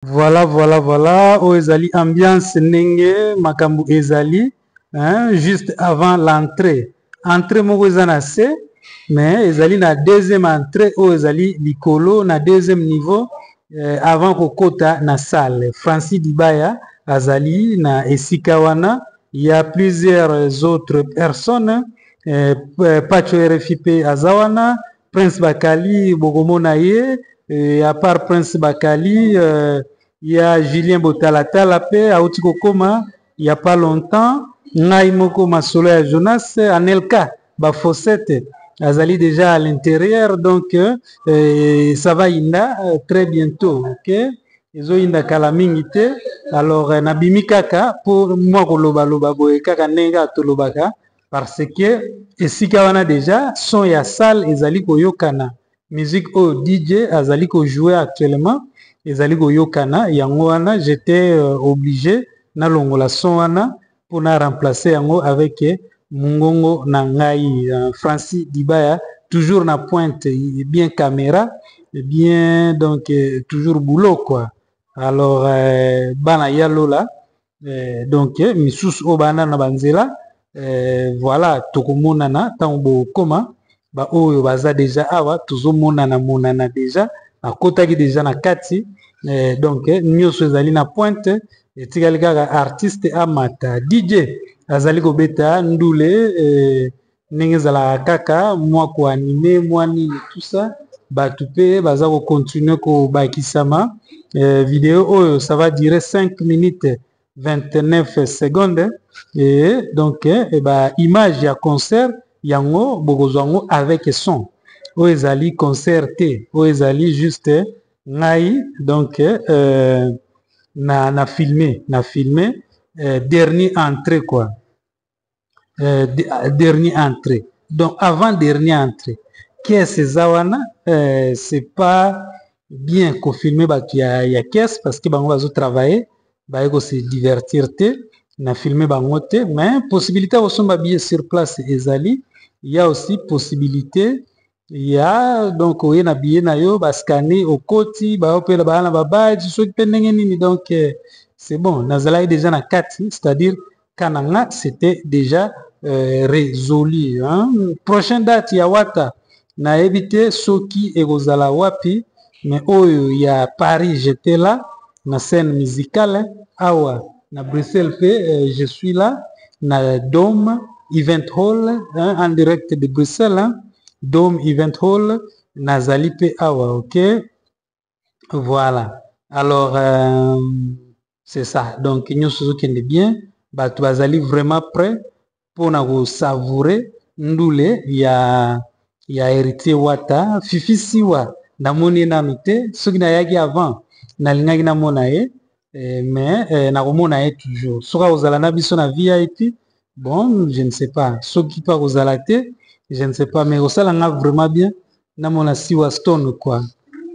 Voilà, voilà, voilà. Oyo ezali ambiance ndenge makambo ezali, hein, juste avant l'entrée. Entrée moko eza na se, mais ezali na deuxième entrée oyo ezali likolo na deuxième niveau avant kokota na salle. Francis Dibaya azali na esika wana. Il y a plusieurs autres personnes. Pacho RFI pe aza wana, Prince Bakali bokomona ye. Et à part Prince Bakali, il y a Julien Botalatala pe auti kokoma il y a pas longtemps. Ngai moko masolo ya Jonas Anelka Bafosete azali déjà à l'intérieur, donc ça va inda très bientôt, ok? Ezoyinda kala mingi te. Alors nabimi kaka pour mwa kolobaloba boye kaka ndenge kaka tolobaka, parce que esika wana déjà son ya salle ezali koyokana. Musique oyo DJ azali kojouer actuellement ezali koyokana, yango wana j'étais obligé nalongola son wana mpona remplacer yango avec mungongo na ngai. Francis Dibaya toujours na pointe, bien caméra, bien donc toujours boulot quoi. Alors bana ya lola, donc misusu oyo bana na banzela, voilà, tokomonana ntango bokoma. Baoyo baza déjà awa tozomonana monana déjà, bakotaki déjà na kati, donc nyonso ezali na pointe, etikali kaka artiste amata. DJ azali kobeta ndule, ndenge ezalaka kaka mwa koanime mwa nini tout ça, bato mpe baza kocontinue kobakisama. Video oyo ça va durer 5 minutes 29 secondes, et donc ba image ya concert yango bokozwa yango avec son. Oyo ezali concert te, oyo ezali juste ngai, donc na filmé dernier entrée quoi, dernier entrée, donc avant dernier entrée caisse eza wana. C'est pas bien kofilme bato ya caisse parce que bango bazotravaille, baye kose divertir te, na filme bango te. Mais possibilité ya kosomba billet sur place ezali, il y a aussi possibilité ya donc oye na billet na yo, bascanner, okoti, baopela baya na babadge soki mpe ndenge nini. Donc c'est bon, nazalaki déjà na kati, c'est-à-dire ka na nga c'était déjà résolu, hein? Prochaine date ya Wata nayebi te soki ekozala wapi, mais oyo ya Paris j'étais là na scène musicale. Awa na Bruxelles mpe je suis là na Dome Event Hall, hein, en direct de Bruxelles, hein? Dome Event Hall nazali mpe awa, ok, voilà. Alors c'est ça, donc nyonso ezokende bien, bato bazali vraiment prêt mpona kosavourer ndule ya Héritier Wata. Fifi Siwa namoni ye nanu te, soki nayaki avant nalingaki namona ye, mais nakomona ye toujours soki akozala na biso na VIP. Bon, je ne sais pas soki mpe akozala te, je ne sais pas, mais kosala nga vraiment bien namona Siwa Stone quoi,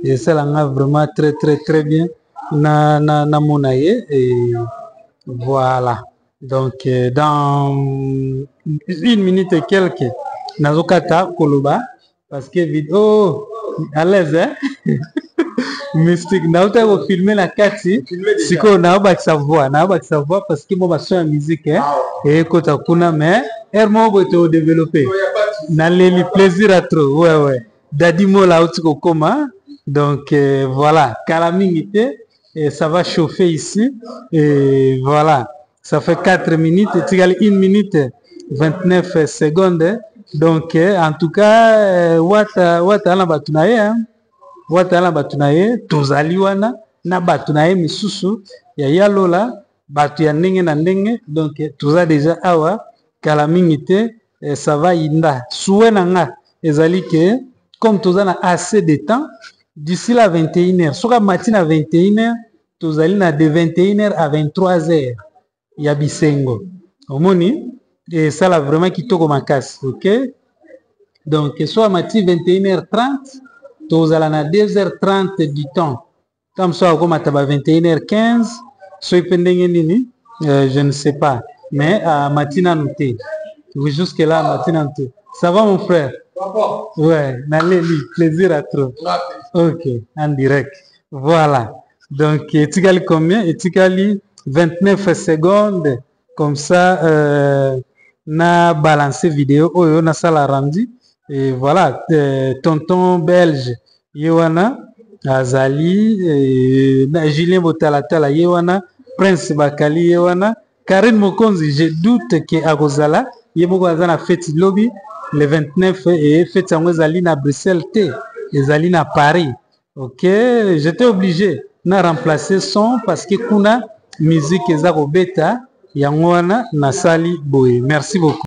esala nga vraiment très très très bien na namona ye. Et voilà, donc dans une minute et quelque nazokata koloba parce que vidéo, oh, à l'aise, hein? Mystique nauta kofilme na kati, sikoyo naobakisa voix, naobakisa voix parce que mo bason ya musique, hein? Ekota kuna, mais heure moko boye todéveloppe. Naleli plaisir à trop, ouais. Dadi Mola auti kokoma, donc voilà, kala mingi te et ça va chauffer ici. Et voilà, ça fait 4 minutes, etikali 1 minute 29 secondes. Donc en tout cas Wata Wata na bato na ye, hein? Wata na bato na ye, tozali wana na bato na ye misusu ya yalola, bato ya ndenge na ndenge. Donc toza déjà awa, kala mingi te ça va yinda. Souhait na nga ezali ke comme toza na assez de temps, d'ici la 21 heures, soki amati na 21 heures, tozali na de 21 heures à 23 heures ya bisengo, omoni esala vraiment kitoko makasi, ok. Donc so amati 21 heures 30, tozala na 2 heures 30 du temps. Comme so akomata ba 21 heures 15 soki mpe ndenge nini, je ne sais pas, mais amati nanu te, jusque là amati nanu te. Ça va mon frère? Ouais, naleli plaisir à trop, ok, en direct, voilà. Donc etikali combien? Etikali 29 secondes. Comme ça na balancer vidéo oyo nasala rendu. Et voilà, tonton belge ye wana azali, na Julien Botalatala ye wana, Prince Bakali ye wana, Karine Mokonzi, je doute ke akozala. Ye moko aza na fête lobi le 29, et fête yango ezali na Bruxelles te, ezali na Paris. Ok, j'étais obligé na remplacer son parce que kuna musique eza kobeta, yango wana nasali boye. Merci beaucoup.